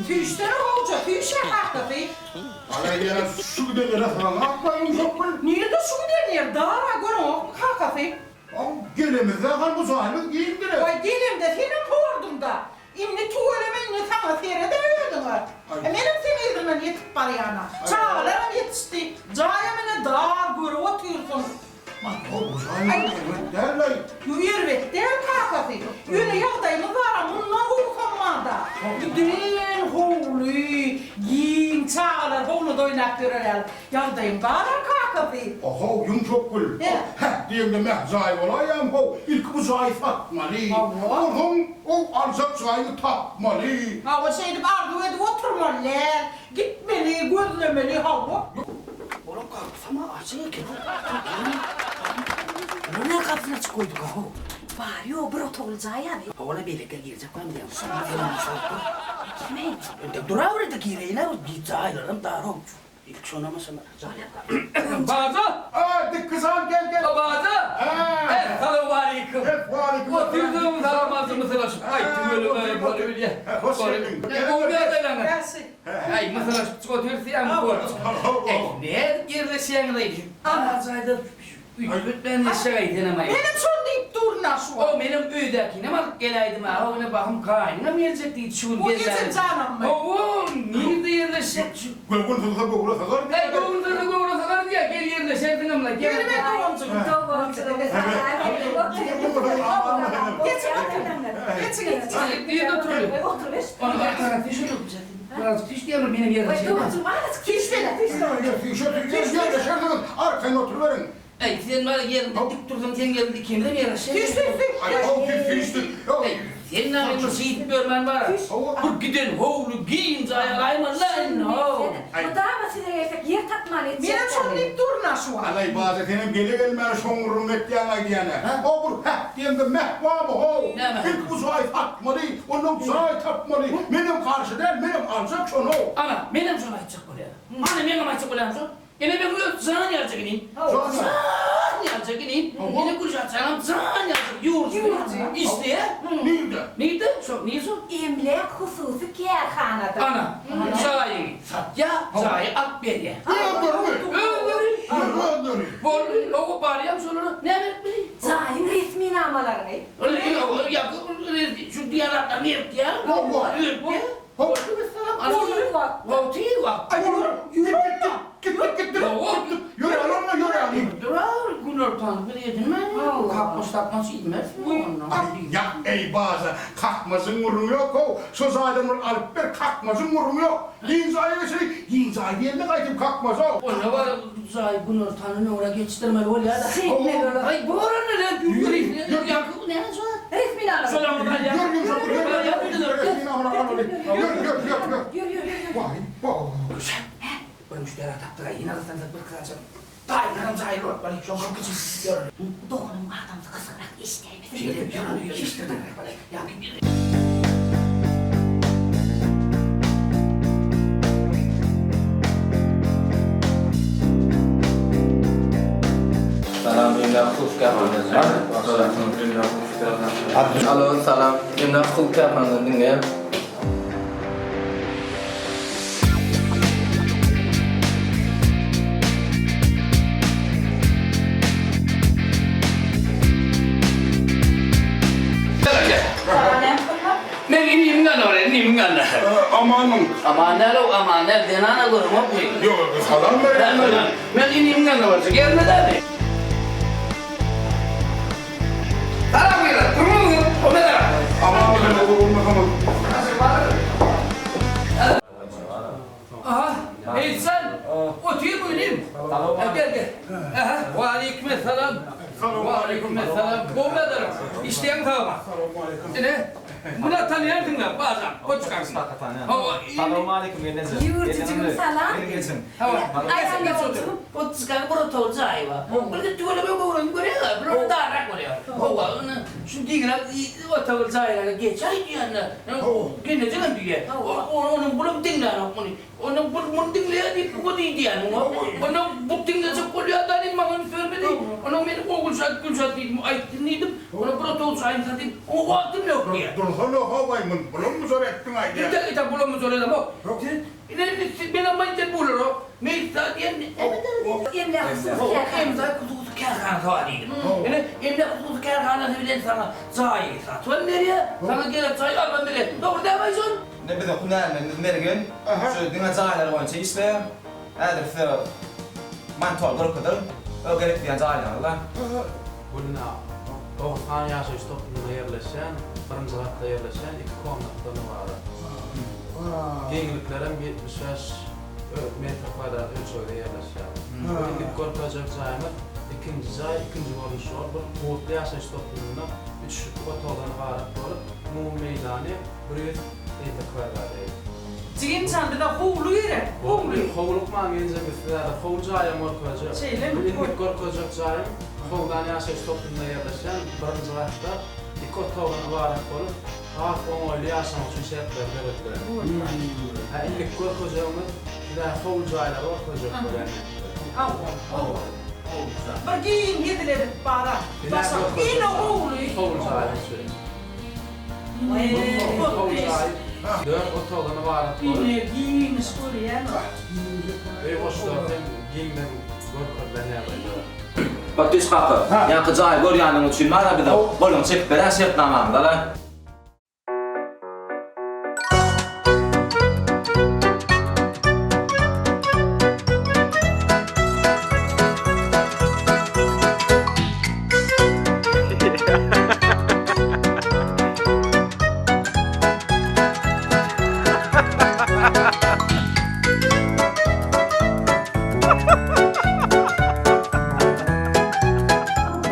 Süýşsene gowja, süýş-ä kakasy. Ala ýene şu giden ýere syganakmy ýumşak gül? Nirde şu giden ýer, dar-a göreňokmy kakasy? Aw, gelemizde han bu jaýymyz giňdir-e. Waý, gelemde senem horduň-da. Indi tüweleme indi saňa sered-ä özüňe. Menem seň yzyňdan ýetip barýan-a. Çagalaram ýetişdi. Jaýam ine dar, görüp otyrsyň. How, bu jaýymyz erbet däl-aý. Ýo, erbet däl kakasy. Ýöne ýagdaýymyz bar-a, mundan gowusam bar-da. Giden howly, giň, çagalar howluda oýnap ýörer ýaly. Ýagdaýyň bar-a kakasy. Ahow, ýumşak gül. Hä. Häh diýeňde mäh jaý bolaýýam how, ilki bu jaýy satmaly. Hawa. Onsoň o aljak jaýyňy tapmaly. Hawa, şeýdip arzuw edip oturmaly däl. Gitmeli, gözlemeli, hawa. Olam gapysam-a açyk eken-ow. Olar näme gapysyny açyk goýduka-how? Bar-ýogy bir otagly jaý-a bi. Hawa-la beýlekler girjek barmy diýýän. Selam salyp dur. Kime? Indi duraweri-de gireýin-ä, jaýlaram dar-ow. Ilki şonam aşama. Baza! A, Dikgizan gel gel. Baza! Hä. Essalawmaleýkim. Waleýkim Otyrdyň salam-alty mysylaşyp aýtdy welin bolup bilýä. Hoş geldiň. Gowy ýagdaýlaryňyz? Ýagşy. Aý, mysylaşyp çyk otyrys ýaňy bolup. Eý, nädip ýerleşýäňiz-aý? Ar jaýda Üýtgetmän eşegaý senem-aý. Menem şony diýip durun-a şu wagt. How, menem öýdäkinem alyp geläýdim-ä. How, ine bahym gaýynyňam geljek diýdi şu gün Bu gelmäge. ejem janammy? Hawa, nirde ýerleşjek şu? Göwün sygsa göwre sygar Äý, diýýä. göwün sygsa göwre sygar diýýä. Gel ýerleşersiňem-le, gel. Gelme doganjygym. Geçiň, geçiň. Geçiň. Nirde oturaly? Oturyber. Ony arkarak düşürip, birazjyk düş diýýän bir menem ýerleşeýin. Süýşsene. Ýerleşersiňiz, arkaýyn oturyberiň. Äý, sen bari ýerinde dik dursaň, seň ýerinde ikimizem ýerleşeris. Süýş, süýş, süýş. Aý, how, siz süýşdük. Äý, sen näme bir şeýdip ýörmän bar-a. Bir giden howly giň jaý alaýmaly-la indi, how. Mydama size gelsek ýer tapman etjek. Menem şony diýip durun-a şu wagt. Alaý, baza, senem gele-gelmäne şoň gürrüňini etýäň aýdýan-ä. Ho, bir häh diýemde mäh barmy, how. Näme? Ilki bu jaýy satmaly, onnoň jaý tapmaly. Menem garşy däl, menem aljak şony, how. Ana, menem şony aýtjak bolýan. Ana, meňem aýtjak bolýanym şo. Ene meň öz jan ýaljak inim. Jan ýaljak inim. Ene Gülşat janam jan ýaljak ýurjy. Işleýä. Nirde? Nirde? Şo, nir şo? Emläk hususy kärhanada. Ana, jaýyňy satýa, jaýy alyp berýä. Özlerimi? Özleri. Özleri. Boldy, hawa barýam şolara. Näme edip bileýin? Jaýyň resminamalaryny. Ýa, şu diýen zatlaryny eltýä. Hawa. Eltýä. Hop. Tiz wagtda. Hawa, tiz wagtda. Aý, ýör, ýör, gitdik, gitdik, gitdik, gitdik. Ýör, alanma, ýör, alyň. Dur-a, günortany biz edinmäni, kakmaç-takmaç iýmerismi onda? Ýa, eý, baza, kakmajyň gürrüňi ýok-ow. Şo jaýdan bir alyp ber, kakmajyň gürrüňi ýok. Giň jaýa geçeli, giň jaý diýende gaýdyp kakmaj-ow. Onda bar, jaý günortany öňräk ýetişdirmeli bolýar-da. Şeýtmeli bolar. Aý, bor onda, ýör, ýa, näme şo? Resminama. Şolam bir alýar. Ýör, ýör, ýör, ýör, ýör, resminamalar alaly. Ýör, ýör, ýör, ýör. Ýör, ýör, ýör, ýör. Waý, waý. Gülşen, bir müşderi tapdyk-aý, ýene gyssansak bir gyzanjak daýylaram jaýyl bolup barýar, şoň köki ýör. Doganyň adamsy gysygrak eşidäýmesin. Şeýle, ýör, ýör, eşitdirmän bolaý. Ýa, Salam Emlak hususy kärhanasy. Alo salam Emlak hususy kärhanasyny diňleýän. Men inimiň ýanyna baraýyn, inimiň ýanyna. Amanyň. Aman däl-ow, aman däl, zenana görüňokmy? Ýok, salam berýän. Men inimiň ýanyna barjak, ýerine däli. Salam gyzlar, durmuňyz, o men Aman bolmasaňyz. Aha, Eýsan, otur bu inim. Gel, gel. Aha, waleýkimessalam. Waleýkimessalam. Gowy ýadarym. Işleýäň sagma. Ine, muny tanýarsyň-da, bajan, goçkaňsy. Hawa, Salowmaleýkim gelneje. Ýüwürtijigim salam. Gelin geçiň. Hawa, geç otur. Goçkaň bir otagly jaýy bar. Bir git tüweleme göwremi görýäň-ä, bular darrak bolýar. Hawa, ine. Şuny diýgin-ä, otagly jaýlara geçäý diýende, gelnejegem diýýär. Onuň bulam diňlänok muny. Onuň bul muny diňleýär diýip buga diý diýýän muňa. Onuň bu diňlejek bolýar-da diýip maňa üns bermedi. Onuň men Ogulşat, Gülşat diýdim, aýtdym diýdim. Onuň bir otagly jaýyny satayyn, oňa wagtym ýok diýýär. Dursana-how-aý, muny bulam-buzar etdiň-aý diýýär. Ite-ite bulam-buzar edemok. Ine indi siz menem aýtýan bulara Meýsa diýen Emläk hususy kärhanasy. Emläk hususy kärhanasy bar diýdim. Ine emläk hususy kärhanasy bilen saňa jaýy satybam berýär, saňa gerek jaýy alybam berýär. Dogry dälmi Aýjan? Ine biziň hünärmenimiz Mergen şu diňe jaýlar boýunça işleýär. Häzir size monitor görkezerin. Ö gerek diýen jaýlaryňyzda. Gülna, Oguzhan ýaşaýyş toplumynda ýerleşýän, birinji gatda ýerleşýän iki komnatdan ybarat. Giňliklerem 75 metr kwadrat ölçegde ýerleşýär. Bu indiki görkezjek jaýymyz ikinji jaý, ikinji görnüşi bolup, bir gurtly ýaşaýyş toplumynda üç otagdan ybarat bolup, umumy meýdany 150 kwadrat. Jigimjan bize howly gerek, howly. Howlukmaň geljeň biz size häzir howly jaýam görkezjek. Şeýlemi? Bu indiki görkezjek jaýym Howdan ýaşaýyş toplumynda ýerleşýän birinji gatda iki otagdan ybarat bolup, has oňaýly ýaşamak üçin şertler döredilen. Hä indiki görkezjegimiz size howly jaýlary görkezjek bolýan men size. Hawa, hawa. Bir giň hezil edip bara. Başa ine howly. Howly jaýyň içi. Dört otagdan ybarat bolup. Ine giňiş görýäňmi? Öý goşlary hem giňden görkezilen ýagdaýda. Batdüş kaka, ýaňky jaýy görýäniň üçin bar-a bize goluňy çekip ber-ä şertnamamyza-la.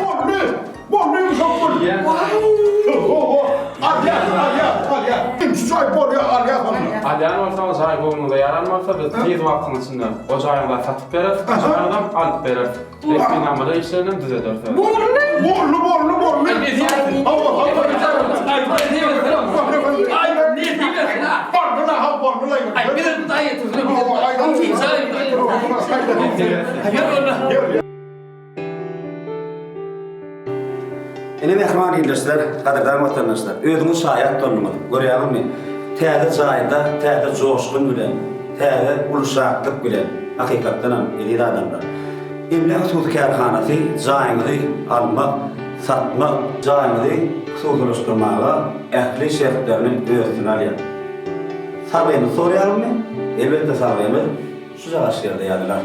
Boldy! Boldy ýumşak bol! Alýas, alýas, alýas. Şu jaý bolýar, alýas onda. Alýan bolsaňyz jaý göwnüňize ýaran bolsa biz tiz wagtyň içinde o jaýyňyzy satyp bereris, jaýyňyzam alyp bereris. Resminamada işlerinem düzederis. Boldy! Boldy, boldy, boldy. Hawa, hawa. Boldy la, hawa, boldy la. Ine mähriban ildeşler, gadyrdan watandaşlar, özüňiz şaýat bolduňyz, görýäňizmi, täze jaýda täze joşgun bilen, täze uly şatlyk bilen, hakykatdanam, eziz adamlar, Emläk hususy kärhanasy jaýyňyzy almak, satmak, jaýyňyzy hususylaşdyrmaga ähli şertlerini öz üstüne alýar. Salgyňyzy soraýarynmy? Elbetde salgymyz şujagaç ýerde ýazylar.